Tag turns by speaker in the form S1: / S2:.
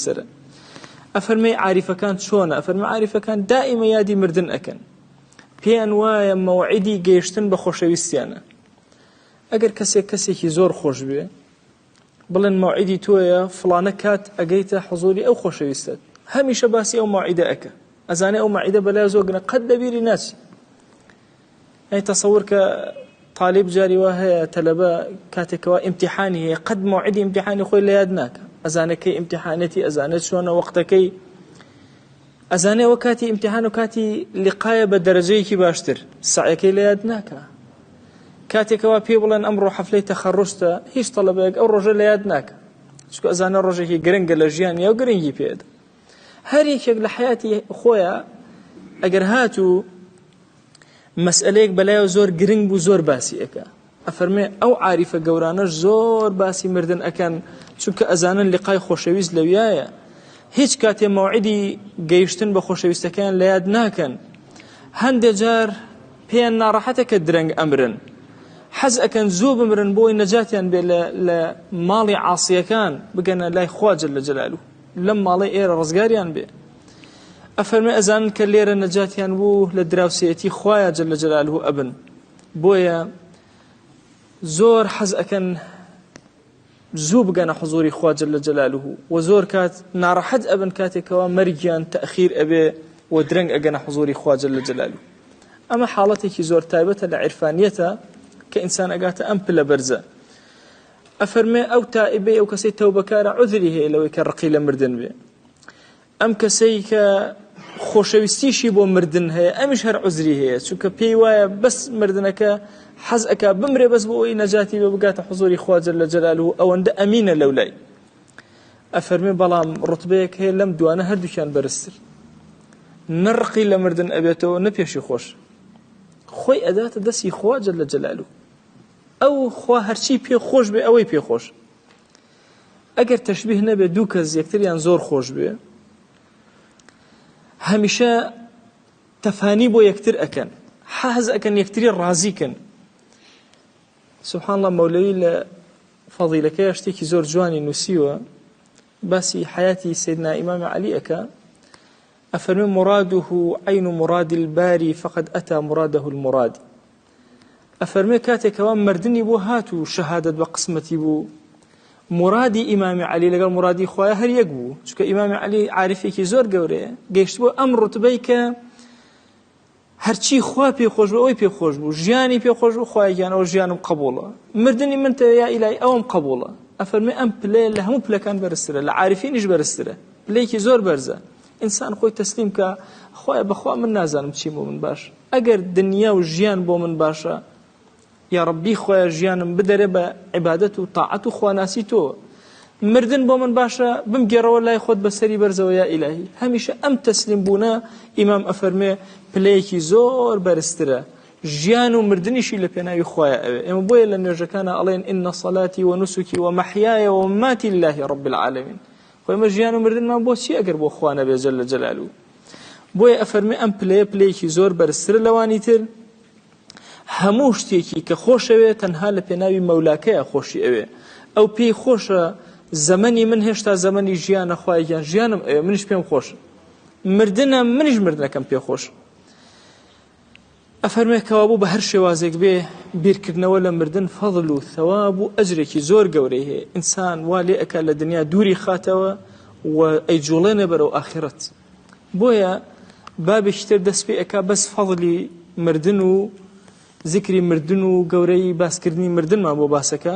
S1: سەرە. ئەفەرمێ عاریفەکان چۆنە؟ ئەفەرمێ عاریفەکان دائیمە یادی مردن ئەکەن. پێیان وایە مەوعیدی گەیشتن بە خۆشەویستیانە. ئەگەر کەسێک کەسێکی زۆر خۆش بێ بڵێن مەوعیدی تۆیە فڵانە کات ئەگەیتە حزوری ئەو خۆشەویستت هەمیشە باسی ئەو مەوعیدە ئەکە ئەزانێ ئەو مەعیدە بەلای زۆر گرنگ قەت لەبیری ناچی ئەی تەسەور کە تالیب جاری وا هەیە تەلەبە کاتێکەوە ئیمتیحانی هەیە قەت مەوعیدی ئیمتیحانی خۆی لە یاد ناکە ئەزانێت کەی ئیمتیحانێتی ئەزانێت چۆنە وەختەکەی ئەزانێ ئەوە کاتی ئیمتیحان و کاتی لقایە بە دەرەجەیەکی باشتر سعیەکەی لە یاد ناکە کاتێکەوە پێ بڵێن ئەمڕۆ حەفلەی تەخەڕوجتە هیچ تەڵەبەیەک ئەو ڕۆژە لە یاد ناکە چونکە ئەزانێ ڕۆژێکی گرنگە لە ژیانی ئەو گرنگی پێدا هەر یەکێک لە حیاتی خۆیە ئەگەر هاتوو مەسئەلەیەک بەلایەوە زۆر گرنگ بوو زۆر باسی ئەکا ئەفەرمێ ئەو عاریفە گەورانەش زۆر باسی مردن ئەکەن چونکە ئەزانن لقای خۆشەویست لەویایە هیچ کاتێ مەوعیدی گەیشتن بە خۆشەویستەکەیان لە یاد ناکەن هەندێ جار پێیان ناڕەحەتە کە درەنگ ئەمرن حەز ئەکەن زوو بمرن بۆی نەجاتیان بێ لە ماڵی عاسیەکان بگەنە لای خوا جل جلاله لەم ماڵەی ئێرە ڕزگاریان بێ ئەفەرمێ ئەزانن کە لێرە نەجاتیان بوو لە دراوسێتی خوایە جل جلاله ئەبن بۆیە زۆر حەز ئەکەن زوو بگەنە حزوری خوا جل جلاله و زۆر کات ناڕەحەت ئەبن کاتێکەوە مەرگیان تەخیر ئەبێ و درەنگ ئەگەنە حزوری خوا جل جلاله ئەمە حاڵەتێکی زۆر تایبەتە لە عیرفانیەتە کە ئینسان ئەگاتە ئەم پلە بەرزە ئەفەرمێ ئەو تائیبەی ئەو کەسەی تەوبەکارە عوزری هەیە لەوەی کە ڕقی لە مردن بێ ئەم کەسەی کە خۆشەویستیشی بۆ مردن هەیە ئەمیش هەر عوزری هەیە چونکە پێی وایە بەس مردنەکە حەز ئەکا بمرێ بەس بۆ ئەوی نەجاتی بە بگاتە حزوری خوا جل جلاله ئەوەندە ئەمینە لەولای ئەفەرمێ بەڵام ڕوتبەیەک هەیە لەم دوانە هەردووکیان بەرزتر نە ڕقی لە مردن ئەبێتەوە نە پێشی خۆش خۆی ئەداتە دەستی خوا جل جلاله ئەو خوا هەرچی پێ خۆش بێ ئەوەی پێ خۆش ئەگەر تەشبیه نەبێ دوو کەس یەکتریان زۆر خۆش بێ هەمیشە تەفانی بۆ یەکتر ئەکەن حەز ئەکەن یەکتری ڕازیکەن سبحان الله مەولەوی لە فەضیلەکەی شتێکی زۆر جوانی نووسیوە باسی حیاتی سیدنا ئیمام علی ئەکا ئەفەرمێ مراده عین مراد الباری فقد أتى مراده المراد ئەفەرمێ کاتێک کەوا مردنی بۆ هات و شەهادەت بە قسمەتی بوو مرادی ئیمامی عەلی لەگەڵ مرادی خوایە هەر یەک بوو چونکە ئیمامی عەلی عارفێکی زۆر گەورەیە گەیشتبوو ئەم ڕوتبەی کە هەرچی خوا پێ خۆش بوو ئەوەی پێ خۆش بوو ژیانی پێ خۆش بوو خوایە گیان ئەوە ژیانم قبوڵە مردنی من تە یا ئیلای ئەوم قبوڵە ئەفەرمێ ئەم پلەیە لە هەموو پلەکان بەرزترە لە عارفینیش بەرزترە پلەیەکی زۆر بەرزە ئینسان خۆی تەسلیم کە خوایە بەخوا من نازانم چی بۆ من باش ئەگەر دنیا و ژیان بۆ من باشە یاڕەبی خوایە ژیانم بدەرێ بە عیبادەت و تاعەت و خواناسی تۆ مردن بۆ من باشە بمگێڕەوە لای خۆت بە سەری بەرزەوە یا ئیلاهی هەمیشە ئەم تەسلیم بوونە ئیمام ئەفەرمێ پلەیەکی زۆر بەرزترە ژیان و مردنیشی لە پێناوی خوایە ئەوێ ئێمە بۆیە لە نوێژەکانە ئەڵێن إن صلاتي ونسكي ومحياي ومماتي لله رب العالمين خۆ ئێمە ژیان و مردنمان بۆ چی ئەگەر بۆ خوا نەبێ جل جلاله بۆیە ئەفەرمێ ئەم پلەیە پلەیەکی زۆر بەرزترە لەوانی تر هەموو شتێکی کە خۆشەوێ تەنها لە پێناوی مەولاکەیە خۆشی ئەوێ ئەو پێی خۆشە زەمەنی من هێشتا زەمەنی ژیانە خوایە گیان ژیانم ئەوێ منیش پێم خۆش مردنە منیش مردنەکەم پێ خۆش ئەفەرمێ کەوابوو بە هەر شێوازێک بێ بیرکردنەوە لە مردن فەضل و ثەواب و ئەجرێکی زۆر گەورەی هەیە ئینسان وا لێ ئەکا لە دنیا دووری خاتەوە و ئەیجوڵێنێ بەرەو ئاخرەت بۆیە بابێکی تر دەست پێ ئەکا بەس فەضلی مردن و زیکری مردن و گەورەی باسکردنی مردنمان بۆ باسەکە.